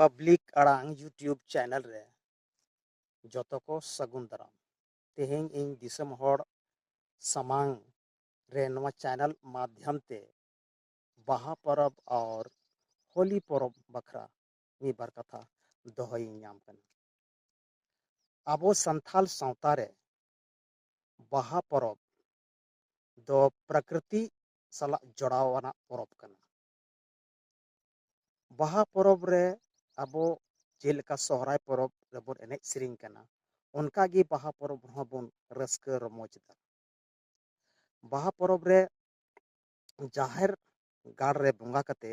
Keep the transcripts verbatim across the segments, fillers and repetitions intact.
Public ᱟᱲᱟᱝ YouTube channel ᱨᱮ ᱡᱚᱛᱚ ᱠᱚ ᱥᱟᱹᱜᱩᱱ ᱫᱟᱨᱟᱢ᱾ ᱛᱮᱦᱮᱧ ᱤᱧ ᱫᱤᱥᱚᱢ ᱦᱚᱲ ᱥᱟᱢᱟᱝ ᱨᱮ ᱱᱚᱣᱟ ᱪᱮᱱᱮᱞ ᱢᱟᱫᱽᱫᱷᱚᱢ ᱛᱮ ᱵᱟᱦᱟ ᱯᱚᱨᱚᱵᱽ ᱟᱨ ᱦᱳᱞᱤ ᱯᱚᱨᱚᱵᱽ ᱵᱟᱠᱷᱨᱟ ᱢᱤᱫ ᱵᱟᱨ ᱠᱟᱛᱷᱟ ᱫᱚᱦᱚᱭᱤᱧ ᱧᱟᱢ ᱠᱟᱱᱟ᱾ ᱟᱵᱚ ᱥᱟᱱᱛᱟᱞ ᱥᱟᱶᱛᱟ ᱨᱮ ᱵᱟᱦᱟ ᱯᱚᱨᱚᱵᱽ ᱫᱚ ᱯᱨᱟᱠᱨᱤᱛᱤ ᱥᱟᱞᱟᱜ ᱡᱚᱲᱟᱣ ᱟᱱᱟᱜ ᱯᱚᱨᱚᱵᱽ ᱠᱟᱱᱟ᱾ ᱵᱟᱦᱟ ᱯᱚᱨᱚᱵᱽ ᱨᱮ ᱟᱵᱚ ᱪᱮᱫ ᱞᱮᱠᱟ ᱥᱚᱦᱨᱟᱭ ᱯᱚᱨᱚᱵᱽ ᱨᱮᱵᱚᱱ ᱮᱱᱮᱡ ᱥᱮᱨᱮᱧ ᱠᱟᱱᱟ, ᱚᱱᱠᱟ ᱜᱮ ᱵᱟᱦᱟ ᱯᱚᱨᱚᱵᱽ ᱨᱮᱦᱚᱸ ᱵᱚᱱ ᱨᱟᱹᱥᱠᱟᱹ ᱨᱚᱢᱚᱡᱽ ᱮᱫᱟ᱾ ᱵᱟᱦᱟ ᱯᱚᱨᱚᱵᱽ ᱨᱮ ᱡᱟᱦᱮᱨ ᱜᱟᱲ ᱨᱮ ᱵᱚᱸᱜᱟ ᱠᱟᱛᱮ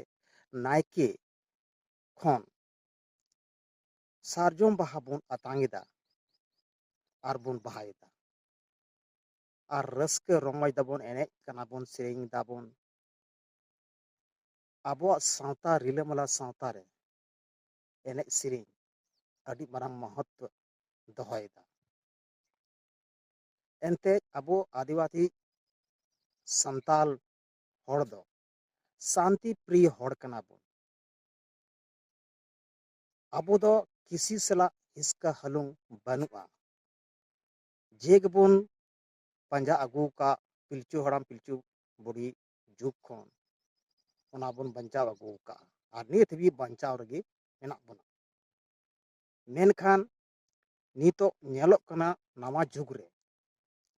ᱱᱟᱭᱠᱮ ᱠᱷᱚᱱ ᱥᱟᱨᱡᱚᱢ ᱵᱟᱦᱟ ᱵᱚᱱ ᱟᱛᱟᱝ ᱮᱫᱟ ᱟᱨ ᱵᱚᱱ ᱵᱟᱦᱟᱭᱮᱫᱟ᱾ ᱟᱨ ᱨᱟᱹᱥᱠᱟᱹ ᱨᱚᱢᱚᱡᱽ ᱫᱟᱵᱚᱱ, ᱮᱱᱮᱡ ᱠᱟᱱᱟ ᱵᱚᱱ, ᱥᱮᱨᱮᱧ ᱫᱟᱵᱚᱱ᱾ ᱟᱵᱚᱣᱟᱜ ᱥᱟᱶᱛᱟ, ᱨᱤᱞᱟᱹᱢᱟᱞᱟ ᱥᱟᱶᱛᱟ ᱨᱮ ᱮᱱᱮᱡ ᱥᱮᱨᱮᱧ ᱟᱹᱰᱤ ᱢᱟᱨᱟᱝ ᱢᱚᱦᱚᱛ ᱫᱚᱦᱚᱭᱮᱫᱟ᱾ ᱮᱱᱛᱮ ᱟᱵᱚ ᱟᱹᱫᱤᱵᱟᱹᱥᱤ ᱥᱟᱱᱛᱟᱞ ᱦᱚᱲ ᱫᱚ ᱥᱟᱱᱛᱤ ᱯᱨᱤᱭᱚ ᱦᱚᱲ ᱠᱟᱱᱟ ᱵᱚᱱ᱾ ᱟᱵᱚ ᱫᱚ ᱠᱤᱥᱤ ᱥᱟᱞᱟᱜ ᱦᱤᱥᱠᱟᱹ ᱦᱟᱹᱞᱩᱝ ᱵᱟᱹᱱᱩᱜᱼᱟ᱾ ᱡᱮ ᱜᱮᱵᱚᱱ ᱯᱟᱸᱡᱟ ᱟᱹᱜᱩ ᱟᱠᱟᱫ ᱯᱤᱞᱪᱩ ᱦᱟᱲᱟᱢ ᱯᱤᱞᱪᱩ ᱵᱩᱲᱦᱤ ᱡᱩᱜᱽ ᱠᱷᱚᱱ, ᱚᱱᱟ ᱵᱚᱱ ᱵᱟᱧᱪᱟᱣ ᱟᱹᱜᱩ ᱟᱠᱟᱫᱼᱟ ᱟᱨ ᱱᱤᱛ ᱦᱟᱹᱵᱤᱡ ᱵᱟᱧᱪᱟᱣ ᱨᱮᱜᱮ ᱢᱮᱱᱟᱜ ᱵᱚᱱᱟ᱾ ᱢᱮᱱᱠᱷᱟᱱ ᱱᱤᱛᱚᱜ ᱧᱮᱞᱚᱜ ᱠᱟᱱᱟ, ᱱᱟᱣᱟ ᱡᱩᱜᱽ ᱨᱮ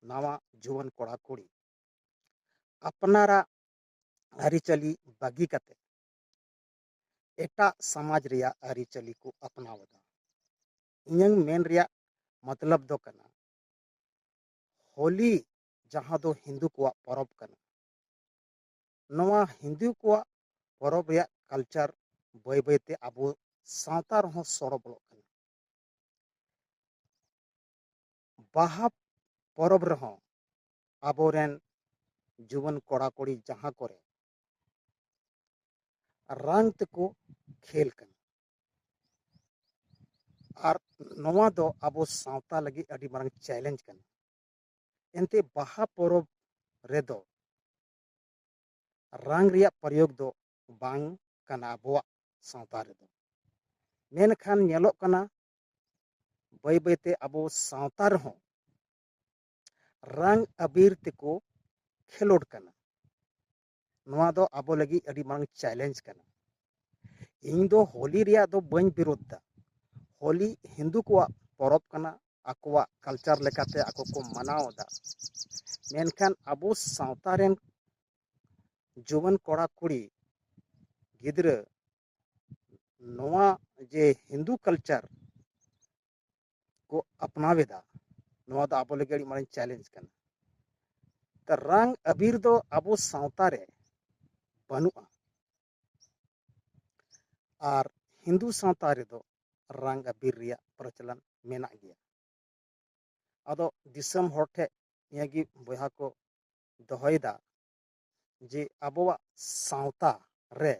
ᱱᱟᱣᱟ ᱡᱩᱣᱟᱹᱱ ᱠᱚᱲᱟ ᱠᱩᱲᱤ ᱟᱯᱱᱟᱨᱟᱜ ᱟᱹᱨᱤᱪᱟᱹᱞᱤ ᱵᱟᱹᱜᱤ ᱠᱟᱛᱮ ᱮᱴᱟᱜ ᱥᱚᱢᱟᱡᱽ ᱨᱮᱭᱟᱜ ᱟᱹᱨᱤᱪᱟᱹᱞᱤ ᱠᱚ ᱟᱯᱱᱟᱣ ᱮᱫᱟ᱾ ᱤᱧᱟᱹᱝ ᱢᱮᱱ ᱨᱮᱭᱟᱜ ᱢᱚᱛᱞᱚᱵ ᱫᱚ ᱠᱟᱱᱟ, ᱦᱳᱞᱤ, ᱡᱟᱦᱟᱸ ᱫᱚ ᱦᱤᱱᱫᱩ ᱠᱚᱣᱟᱜ ᱯᱚᱨᱚᱵᱽ ᱠᱟᱱᱟ, ᱱᱚᱣᱟ ᱦᱤᱱᱫᱩ ᱠᱚᱣᱟᱜ ᱯᱚᱨᱚᱵᱽ ᱨᱮᱭᱟᱜ ᱠᱟᱞᱪᱟᱨ ᱵᱟᱹᱭ ᱵᱟᱹᱭᱛᱮ ᱟᱵᱚ ᱥᱟᱶᱛᱟ ᱨᱮᱦᱚᱸ ᱥᱚᱲᱚ ᱵᱚᱞᱚᱜ ᱠᱟᱱᱟ᱾ ᱵᱟᱦᱟ ᱯᱚᱨᱚᱵᱽ ᱨᱮᱦᱚᱸ ᱟᱵᱚᱨᱮᱱ ᱡᱩᱣᱟᱹᱱ ᱠᱚᱲᱟ ᱠᱩᱲᱤ ᱡᱟᱦᱟᱸ ᱠᱚᱨᱮ ᱨᱟᱝ ᱛᱮᱠᱚ ᱠᱷᱮᱞ ᱠᱟᱱᱟ, ᱟᱨ ᱱᱚᱣᱟ ᱫᱚ ᱟᱵᱚ ᱥᱟᱶᱛᱟ ᱞᱟᱹᱜᱤᱫ ᱟᱹᱰᱤ ᱢᱟᱨᱟᱝ ᱪᱮᱞᱮᱧᱡᱽ ᱠᱟᱱᱟ᱾ ᱮᱱᱛᱮ ᱵᱟᱦᱟ ᱯᱚᱨᱚᱵᱽ ᱨᱮᱫᱚ ᱨᱟᱝ ᱨᱮᱭᱟᱜ ᱯᱨᱚᱭᱳᱜᱽ ᱫᱚ ᱵᱟᱝ ᱠᱟᱱᱟ ᱟᱵᱚᱣᱟᱜ ᱥᱟᱶᱛᱟ ᱨᱮᱫᱚ᱾ ᱢᱮᱱᱠᱷᱟᱱ ᱧᱮᱞᱚᱜ ᱠᱟᱱᱟ, ᱵᱟᱹᱭ ᱵᱟᱹᱭᱛᱮ ᱟᱵᱚ ᱥᱟᱶᱛᱟ ᱨᱮᱦᱚᱸ ᱨᱟᱝ ᱟᱵᱤᱨ ᱛᱮᱠᱚ ᱠᱷᱮᱞᱳᱰ ᱠᱟᱱᱟ᱾ ᱱᱚᱣᱟ ᱫᱚ ᱟᱵᱚ ᱞᱟᱹᱜᱤᱫ ᱟᱹᱰᱤ ᱢᱟᱨᱟᱝ ᱪᱮᱞᱮᱧᱡᱽ ᱠᱟᱱᱟ᱾ ᱤᱧ ᱫᱚ ᱦᱳᱞᱤ ᱨᱮᱭᱟᱜ ᱫᱚ ᱵᱟᱹᱧ ᱵᱤᱨᱳᱫᱷ ᱫᱟ᱾ ᱦᱳᱞᱤ ᱦᱤᱱᱫᱩ ᱠᱚᱣᱟᱜ ᱯᱚᱨᱚᱵᱽ ᱠᱟᱱᱟ, ᱟᱠᱚᱣᱟᱜ ᱠᱟᱞᱪᱟᱨ ᱞᱮᱠᱟᱛᱮ ᱟᱠᱚ ᱠᱚ ᱢᱟᱱᱟᱣ ᱮᱫᱟ᱾ ᱢᱮᱱᱠᱷᱟᱱ ᱟᱵᱚ ᱥᱟᱶᱛᱟ ᱨᱮᱱ ᱡᱩᱣᱟᱹᱱ ᱠᱚᱲᱟ ᱠᱩᱲᱤ ᱜᱤᱫᱽᱨᱟᱹ ᱱᱚᱣᱟ ᱡᱮ ᱦᱤᱱᱫᱩ ᱠᱟᱞᱪᱟᱨ ᱠᱚ ᱟᱯᱱᱟᱣ ᱮᱫᱟ, ᱱᱚᱣᱟ ᱫᱚ ᱟᱵᱚ ᱞᱟᱹᱜᱤᱫ ᱟᱹᱰᱤ ᱢᱟᱨᱟᱝ ᱪᱮᱞᱮᱧᱡᱽ ᱠᱟᱱᱟ᱾ ᱛᱚ ᱨᱟᱝ ᱟᱵᱤᱨ ᱫᱚ ᱟᱵᱚ ᱥᱟᱶᱛᱟ ᱨᱮ ᱵᱟᱹᱱᱩᱜᱼᱟ, ᱟᱨ ᱦᱤᱱᱫᱩ ᱥᱟᱶᱛᱟ ᱨᱮᱫᱚ ᱨᱟᱝ ᱟᱵᱤᱨ ᱨᱮᱭᱟᱜ ᱯᱨᱚᱪᱚᱞᱚᱱ ᱢᱮᱱᱟᱜ ᱜᱮᱭᱟ᱾ ᱟᱫᱚ ᱫᱤᱥᱚᱢ ᱦᱚᱲ ᱴᱷᱮᱱ ᱱᱤᱭᱟᱹᱜᱮ ᱵᱚᱭᱦᱟ ᱠᱚ ᱫᱚᱦᱚᱭᱮᱫᱟ ᱡᱮ ᱟᱵᱚᱣᱟᱜ ᱥᱟᱶᱛᱟ ᱨᱮ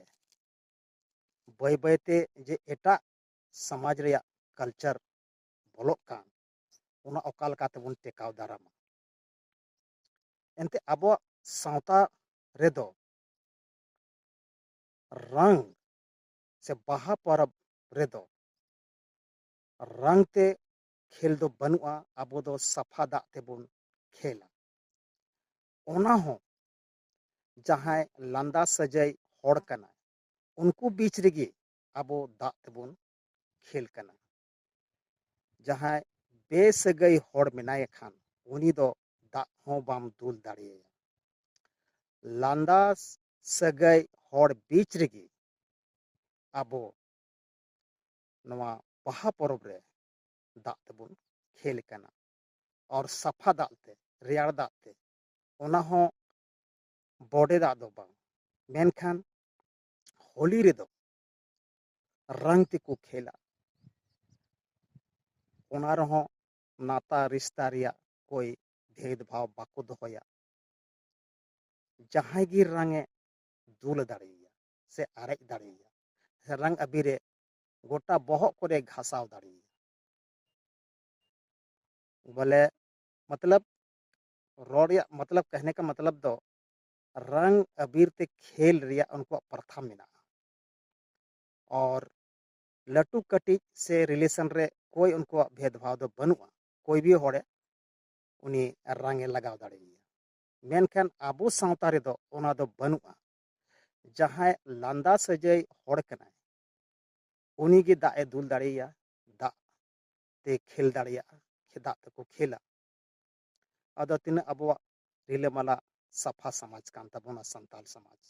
ᱵᱟᱹᱭ ᱵᱟᱹᱭᱛᱮ ᱡᱮ ᱮᱴᱟᱜ ᱥᱚᱢᱟᱡᱽ ᱨᱮᱭᱟᱜ ᱠᱟᱞᱪᱟᱨ ᱵᱚᱞᱚᱜ ᱠᱟᱱ, ᱚᱱᱟ ᱚᱠᱟ ᱞᱮᱠᱟ ᱛᱮᱵᱚᱱ ᱴᱮᱠᱟᱣ ᱫᱟᱨᱟᱢᱟ? ᱮᱱᱛᱮ ᱟᱵᱚᱣᱟᱜ ᱥᱟᱶᱛᱟ ᱨᱮᱫᱚ ᱨᱟᱝ ᱥᱮ ᱵᱟᱦᱟ ᱯᱚᱨᱚᱵᱽ ᱨᱮᱫᱚ ᱨᱟᱝ ᱛᱮ ᱠᱷᱮᱞ ᱫᱚ ᱵᱟᱹᱱᱩᱜᱼᱟ᱾ ᱟᱵᱚ ᱫᱚ ᱥᱟᱯᱷᱟ ᱫᱟᱜ ᱛᱮᱵᱚᱱ ᱠᱷᱮᱞᱟ᱾ ᱚᱱᱟ ᱦᱚᱸ ᱡᱟᱦᱟᱸᱭ ᱞᱟᱸᱫᱟ ᱥᱟᱹᱜᱟᱹᱭ ᱦᱚᱲ ᱠᱟᱱᱟᱭ, ᱩᱱᱠᱩ ᱵᱤᱪ ᱨᱮᱜᱮ ᱟᱵᱚ ᱫᱟᱜ ᱛᱮᱵᱚᱱ ᱠᱷᱮᱞ ᱠᱟᱱᱟ᱾ ᱡᱟᱦᱟᱸᱭ ᱵᱮᱥᱟᱹᱜᱟᱹᱭ ᱦᱚᱲ ᱢᱮᱱᱟᱭ ᱠᱷᱟᱱ, ᱩᱱᱤ ᱫᱚ ᱫᱟᱜ ᱦᱚᱸ ᱵᱟᱢ ᱫᱩᱞ ᱫᱟᱲᱮᱭᱟᱭᱟ᱾ ᱞᱟᱸᱫᱟ ᱥᱟᱹᱜᱟᱹᱭ ᱦᱚᱲ ᱵᱤᱪ ᱨᱮᱜᱮ ᱟᱵᱚ ᱱᱚᱣᱟ ᱵᱟᱦᱟ ᱯᱚᱨᱚᱵᱽ ᱨᱮ ᱫᱟᱜ ᱛᱮᱵᱚᱱ ᱠᱷᱮᱞ ᱠᱟᱱᱟ᱾ ᱟᱨ ᱥᱟᱯᱷᱟ ᱫᱟᱜ ᱛᱮ, ᱨᱮᱭᱟᱲ ᱫᱟᱜ ᱛᱮ, ᱚᱱᱟ ᱦᱚᱸ ᱵᱚᱰᱮ ᱫᱟᱜ ᱫᱚ ᱵᱟᱝ, ᱢᱮᱱᱠᱷᱟᱱ ᱦᱳᱞᱤ ᱨᱮᱫᱚ ᱨᱟᱝ ᱛᱮᱠᱚ ᱠᱷᱮᱞᱟ᱾ ᱚᱱᱟ ᱨᱮᱦᱚᱸ ᱱᱟᱛᱟ ᱨᱤᱥᱛᱟ ᱨᱮᱭᱟᱜ ᱠᱳᱭ ᱵᱷᱮᱫᱽ ᱵᱷᱟᱣ ᱵᱟᱠᱚ ᱫᱚᱦᱚᱭᱟ᱾ ᱡᱟᱦᱟᱸᱭ ᱜᱮ ᱨᱟᱝ ᱮ ᱫᱩᱞ ᱫᱟᱲᱮᱭᱟᱭᱟ ᱥᱮ ᱟᱨᱮᱡ ᱫᱟᱲᱮᱭᱟᱭᱟ, ᱥᱮ ᱨᱟᱝ ᱟᱵᱤᱨᱮ ᱜᱚᱴᱟ ᱵᱚᱦᱚᱜ ᱠᱚᱨᱮ ᱜᱷᱟᱥᱟᱣ ᱫᱟᱲᱮᱭᱟᱭᱟ᱾ ᱵᱚᱞᱮ ᱢᱚᱛᱞᱚᱵ, ᱨᱚᱲ ᱨᱮᱭᱟᱜ ᱢᱚᱛᱞᱚᱵ, ᱠᱟᱦᱱᱮ ᱠᱟ ᱢᱚᱛᱞᱚᱵ ᱫᱚ ᱨᱟᱝ ᱟᱵᱤᱨ ᱛᱮ ᱠᱷᱮᱞ ᱨᱮᱭᱟᱜ ᱩᱱᱠᱩᱣᱟᱜ ᱯᱨᱚᱛᱷᱟ ᱢᱮᱱᱟᱜᱼᱟ᱾ ᱟᱨ ᱞᱟᱹᱴᱩ ᱠᱟᱹᱴᱤᱡ ᱥᱮ relation ᱨᱮ ᱠᱚᱭ ᱩᱱᱠᱩᱣᱟᱜ ᱵᱷᱮᱫᱽ ᱵᱷᱟᱣ ᱫᱚ ᱵᱟᱹᱱᱩᱜᱼᱟ᱾ ᱠᱚᱭ ᱵᱷᱤ ᱦᱚᱲᱮ ᱩᱱᱤ ᱨᱟᱝ ᱮ ᱞᱟᱜᱟᱣ ᱫᱟᱲᱮᱭᱟᱭᱟ᱾ ᱢᱮᱱᱠᱷᱟᱱ ᱟᱵᱚ ᱥᱟᱶᱛᱟ ᱨᱮᱫᱚ ᱚᱱᱟ ᱫᱚ ᱵᱟᱹᱱᱩᱜᱼᱟ᱾ ᱡᱟᱦᱟᱸᱭ ᱞᱟᱸᱫᱟ ᱥᱟᱹᱡᱟᱹᱭ ᱦᱚᱲ ᱠᱟᱱᱟᱭ, ᱩᱱᱤᱜᱮ ᱫᱟᱜ ᱮ ᱫᱩᱞ ᱫᱟᱲᱮᱭᱟᱭᱟ, ᱫᱟᱜ ᱛᱮ ᱠᱷᱮᱞ ᱫᱟᱲᱮᱭᱟᱜᱼᱟ, ᱫᱟᱜ ᱛᱮᱠᱚ ᱠᱷᱮᱞᱟ᱾ ᱟᱫᱚ ᱛᱤᱱᱟᱹᱜ ᱟᱵᱚᱣᱟᱜ ᱨᱤᱞᱟᱹᱢᱟᱞᱟ ᱥᱟᱯᱷᱟ ᱥᱚᱢᱟᱡᱽ ᱠᱟᱱ ᱛᱟᱵᱚᱱᱟ ᱥᱟᱱᱛᱟᱞ ᱥᱚᱢᱟᱡᱽ,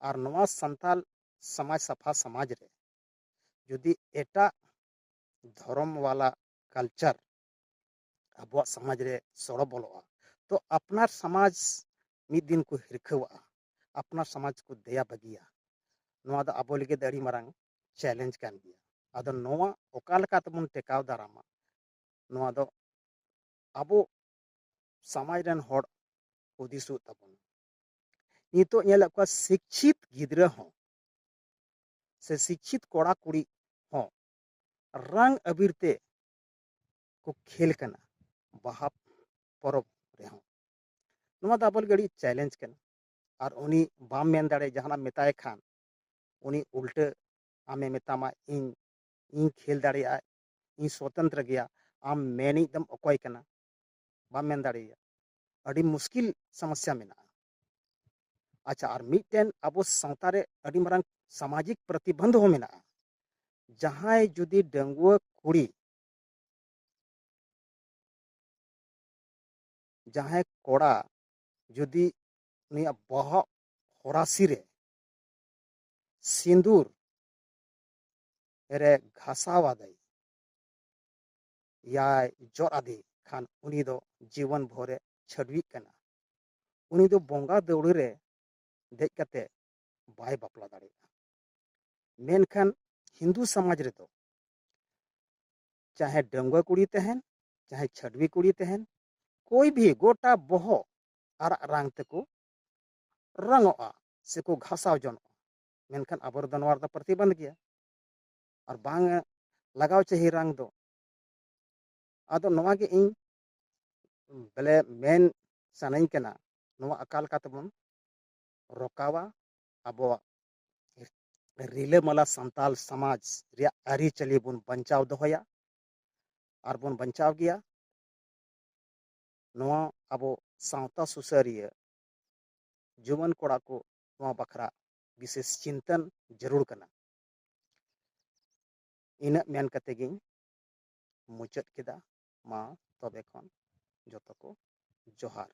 ᱟᱨ ᱱᱚᱣᱟ ᱥᱟᱱᱛᱟᱞ ᱥᱚᱢᱟᱡᱽ, ᱥᱟᱯᱷᱟ ᱥᱚᱢᱟᱡᱽ ᱨᱮ ᱡᱩᱫᱤ ᱮᱴᱟᱜ ᱫᱷᱚᱨᱚᱢ ᱣᱟᱞᱟ culture ᱟᱵᱚᱣᱟᱜ ᱥᱚᱢᱟᱡᱽ ᱨᱮ ᱥᱚᱲᱚ ᱵᱚᱞᱚᱜᱼᱟ, ᱛᱚ ᱟᱯᱱᱟᱨ ᱥᱚᱢᱟᱡᱽ ᱢᱤᱫ ᱫᱤᱱ ᱠᱚ ᱦᱤᱨᱠᱷᱟᱹᱣᱟᱜᱼᱟ, ᱟᱯᱱᱟᱨ ᱥᱚᱢᱟᱡᱽ ᱠᱚ ᱫᱮᱭᱟ ᱵᱟᱹᱜᱤᱭᱟ᱾ ᱱᱚᱣᱟ ᱫᱚ ᱟᱵᱚ ᱞᱟᱹᱜᱤᱫ ᱟᱹᱰᱤ ᱢᱟᱨᱟᱝ challenge ᱠᱟᱱ ᱜᱮᱭᱟ᱾ ᱟᱫᱚ ᱱᱚᱣᱟ ᱚᱠᱟ ᱞᱮᱠᱟ ᱛᱮᱵᱚᱱ ᱴᱮᱠᱟᱣ ᱫᱟᱨᱟᱢᱟ, ᱱᱚᱣᱟ ᱫᱚ ᱟᱵᱚ ᱥᱚᱢᱟᱡᱽ ᱨᱮᱱ ᱦᱚᱲ ᱦᱩᱫᱤᱥ ᱦᱩᱭᱩᱜ ᱛᱟᱵᱚᱱᱟ᱾ ᱱᱤᱛᱚᱜ ᱧᱮᱞᱮᱫ ᱠᱚᱣᱟ ᱥᱤᱠᱪᱷᱤᱛ ᱜᱤᱫᱽᱨᱟᱹ ᱦᱚᱸ ᱥᱮ ᱥᱤᱠᱪᱷᱤᱛ ᱠᱚᱲᱟ ᱠᱩᱲᱤ ᱦᱚᱸ ᱨᱟᱝ ᱟᱵᱤᱨ ᱛᱮ ᱠᱚ ᱠᱷᱮᱞ ᱠᱟᱱᱟ ᱵᱟᱦᱟ ᱯᱚᱨᱚᱵᱽ ᱨᱮᱦᱚᱸ᱾ ᱱᱚᱣᱟ ᱫᱚ ᱟᱵᱚ ᱞᱟᱹᱜᱤᱫ ᱟᱹᱰᱤ challenge ᱠᱟᱱᱟ᱾ ᱟᱨ ᱩᱱᱤ ᱵᱟᱢ ᱢᱮᱱ ᱫᱟᱲᱮᱭᱟᱜᱼᱟ, ᱡᱟᱦᱟᱱᱟᱜ ᱢᱮᱛᱟᱭ ᱠᱷᱟᱱ ᱩᱱᱤ ᱩᱞᱴᱟᱹ ᱟᱢᱮ ᱢᱮᱛᱟᱢᱟ, "ᱤᱧ, ᱤᱧ ᱠᱷᱮᱞ ᱫᱟᱲᱮᱭᱟᱜᱼᱟ, ᱤᱧ ᱥᱚᱛᱚᱱᱛᱨᱚ ᱜᱮᱭᱟ, ᱟᱢ ᱢᱮᱱᱤᱡ ᱫᱚᱢ ᱚᱠᱚᱭ ᱠᱟᱱᱟ?" ᱵᱟᱢ ᱢᱮᱱ ᱫᱟᱲᱮᱭᱟᱭᱟ᱾ ᱟᱹᱰᱤ ᱢᱩᱥᱠᱤᱞ ᱥᱚᱢᱚᱥᱥᱟ ᱢᱮᱱᱟᱜᱼᱟ᱾ ᱟᱪᱪᱷᱟ, ᱟᱨ ᱢᱤᱫᱴᱮᱱ ᱟᱵᱚ ᱥᱟᱶᱛᱟ ᱨᱮ ᱟᱹᱰᱤ ᱢᱟᱨᱟᱝ ᱥᱟᱢᱟᱡᱤᱠ ᱯᱨᱚᱛᱤᱵᱚᱱᱫᱷ ᱦᱚᱸ ᱢᱮᱱᱟᱜᱼᱟ᱾ ᱡᱟᱦᱟᱸᱭ ᱡᱩᱫᱤ ᱰᱟᱺᱜᱩᱣᱟᱹ ᱠᱩᱲᱤ, ᱡᱟᱦᱟᱸᱭ ᱠᱚᱲᱟ ᱡᱩᱫᱤ ᱩᱱᱤᱭᱟᱜ ᱵᱚᱦᱚᱜ ᱦᱚᱨᱟᱥᱤ ᱨᱮ ᱥᱤᱸᱫᱩᱨ ᱨᱮ ᱜᱷᱟᱥᱟᱣ ᱟᱫᱮ ᱭᱟᱭ, ᱡᱚᱫ ᱟᱫᱮ ᱠᱷᱟᱱ, ᱩᱱᱤ ᱫᱚ ᱡᱤᱵᱚᱱ ᱵᱷᱳᱨᱮ ᱪᱷᱟᱹᱰᱣᱤᱜ ᱠᱟᱱᱟ᱾ ᱩᱱᱤ ᱫᱚ ᱵᱚᱸᱜᱟ ᱫᱟᱹᱣᱲᱟᱹ ᱨᱮ ᱫᱮᱡ ᱠᱟᱛᱮ ᱵᱟᱭ ᱵᱟᱯᱞᱟ ᱫᱟᱲᱮᱭᱟᱜᱼᱟ᱾ ᱢᱮᱱᱠᱷᱟᱱ ᱦᱤᱱᱫᱩ ᱥᱚᱢᱟᱡᱽ ᱨᱮᱫᱚ ᱪᱟᱦᱮ ᱰᱟᱺᱜᱩᱣᱟᱹ ᱠᱩᱲᱤ ᱛᱟᱦᱮᱱ, ᱪᱟᱦᱮ ᱪᱷᱟᱹᱰᱣᱤ ᱠᱩᱲᱤ ᱛᱟᱦᱮᱱ, ᱠᱳᱭ ᱵᱷᱤ ᱜᱚᱴᱟ ᱵᱚᱦᱚᱜ ᱟᱨᱟᱜ ᱨᱟᱝ ᱛᱮᱠᱚ ᱨᱚᱝᱚᱜᱼᱟ ᱥᱮᱠᱚ ᱜᱷᱟᱥᱟᱣ ᱡᱚᱱᱚᱜᱼᱟ᱾ ᱢᱮᱱᱠᱷᱟᱱ ᱟᱵᱚ ᱨᱮᱫᱚ ᱱᱚᱣᱟ ᱨᱮᱫᱚ ᱯᱨᱚᱛᱤᱵᱚᱱᱫᱷ ᱜᱮᱭᱟ, ᱟᱨ ᱵᱟᱝ ᱞᱟᱜᱟᱣ ᱪᱟᱹᱦᱤ ᱨᱟᱝ ᱫᱚ᱾ ᱟᱫᱚ ᱱᱚᱣᱟ ᱜᱮ ᱤᱧ ᱵᱚᱞᱮ ᱢᱮᱱ ᱥᱟᱱᱟᱧ ᱠᱟᱱᱟ, ᱱᱚᱣᱟ ᱚᱠᱟ ᱞᱮᱠᱟ ᱛᱮᱵᱚᱱ ᱨᱚᱠᱟᱣᱟ ᱟᱵᱚᱣᱟᱜ ᱨᱤᱞᱟᱹᱢᱟᱞᱟ ᱥᱟᱱᱛᱟᱞ ᱥᱚᱢᱟᱡᱽ ᱨᱮᱭᱟᱜ ᱟᱹᱨᱤᱪᱟᱹᱞᱤ ᱵᱚᱱ ᱵᱟᱧᱪᱟᱣ ᱫᱚᱦᱚᱭᱟ ᱟᱨ ᱵᱚᱱ ᱵᱟᱧᱪᱟᱣ ᱜᱮᱭᱟ᱾ ᱱᱚᱣᱟ ᱟᱵᱚ ᱥᱟᱶᱛᱟ ᱥᱩᱥᱟᱹᱨᱤᱭᱟᱹ ᱡᱩᱣᱟᱹᱱ ᱠᱚᱲᱟ ᱠᱚ ᱱᱚᱣᱟ ᱵᱟᱠᱷᱨᱟ ᱵᱤᱥᱮᱥ ᱪᱤᱱᱛᱟᱹᱱ ᱡᱟᱹᱨᱩᱲ ᱠᱟᱱᱟ᱾ ᱤᱱᱟᱹᱜ ᱢᱮᱱ ᱠᱟᱛᱮ ᱜᱤᱧ ᱢᱩᱪᱟᱹᱫ ᱠᱮᱫᱟ᱾ ᱢᱟ ᱛᱚᱵᱮ ᱠᱷᱚᱱ ᱡᱚᱛᱚ ᱠᱚ ᱡᱚᱦᱟᱨ᱾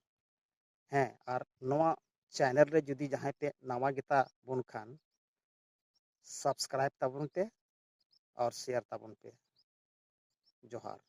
ᱦᱮᱸ, ᱟᱨ ᱱᱚᱣᱟ ᱪᱮᱱᱮᱞ ᱨᱮ ᱡᱩᱫᱤ ᱡᱟᱦᱟᱸᱭ ᱯᱮ ᱱᱟᱣᱟ ᱜᱮᱛᱟ ᱵᱚᱱ ᱠᱷᱟᱱ, ᱥᱟᱵᱥᱠᱨᱟᱭᱤᱵ ᱛᱟᱵᱚᱱ ᱯᱮ ᱟᱨ ᱥᱮᱭᱟᱨ ᱛᱟᱵᱚᱱ ᱯᱮ᱾ ᱡᱚᱦᱟᱨ᱾